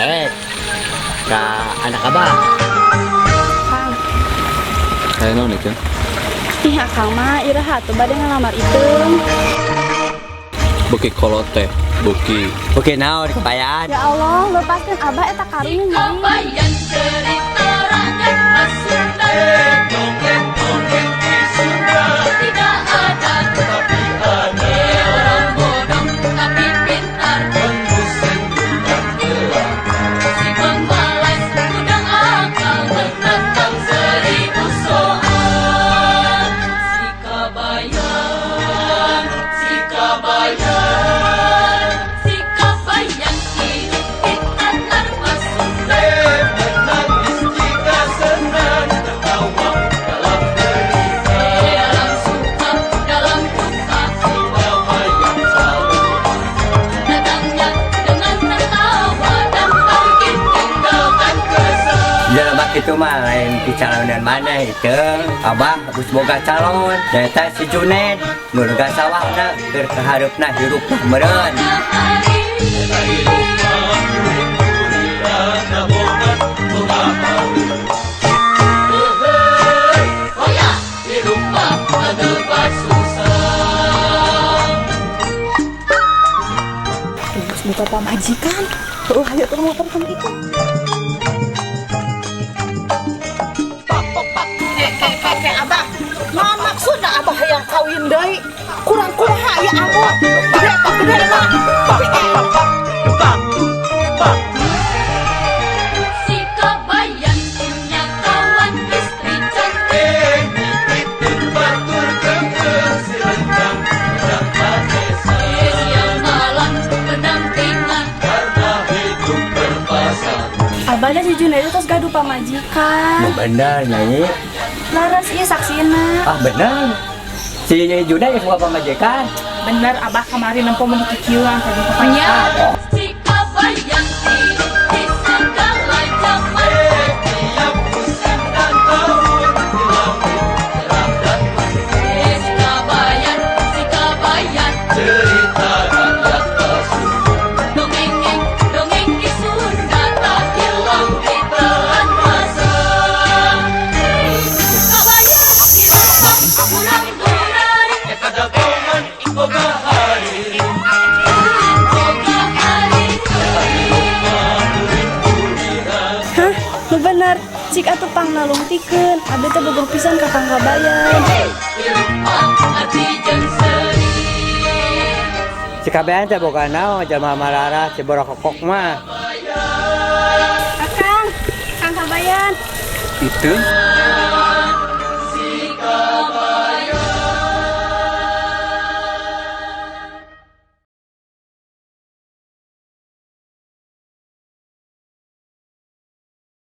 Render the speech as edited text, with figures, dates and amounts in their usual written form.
Rek. Ka anak abah. Kang, Kayak naon itu? Ih, Akang mah iraha tuh bade ngalamar Iteung? Beuki kolot teh, beuki Oke, naon kebayaan. Ya Allah, lepaskan Abah, eta karunya nyeri. Kabayan cerita rakyat Sunda. Dongeng-dongeng di Sunda. Tidak ada tapi ada. Orang bodoh tapi pintar. Si pemalas gudang akal menantang 1000 soal. Si Kabayan, si Kabayan, si Kabayan hidup di tanah Sunda. Menangis jika senang, tertawa dalam derita. Dalam suka, dalam duka, Si Kabayan selalu datangnya dengan tertawa dan pergi tinggalkan kesal. Jelema kitu mah lain dicalonan mana itu. Abah geus boga calon. Nyata si Junet nu lega sawahna keur kahareupna hirup meureun. Hari Hirup mah kuring-kuringan dabogan boga hari. Heuheuy, oh ya, hirup mah kadebat susah. Terus buka pamajikan. Oh, ayo tolong laporkan itu. Kayak Abah, nah maksudnya Abah yang kawin deui kurang kumaha ya amot gede atau gede mah. Si Kabayan punya kawan istri cantik. Nitipkeun batur keukeuh si rencang budak desa. Siang malam berdampingan. Karena hidup berpasangan. Abahnya si Junaid terus gaduh pamajikan. Nu bener nyanyi. Laras, iya saksina. Ah, bener. Si Junet geus boga pamajikan. Bener, Abah kemarin nempo mun kikieuan tadi pokoknya. Si Kabayan hidup di segala zaman. Tiap musim dan tahun di langit cerah dan mendung. Si Kabayan, si Kabayan, Cerita rakyat Sunda. Dongeng, dongeng di Sunda tak hilang ditelan masa. Kabayan hirup mah kurang durari, Eta dagongan boga hari. Boga hari. Hah, nu bener. Cik atuh pangnalungtikeun. Abdi teh bogoh pisan ka Kang Kabayan. Hirup mah arti jeung seri. Si Kabayan teh boga naon jelema marara si borokokok mah. Akang, Kang Kabayan. Itu.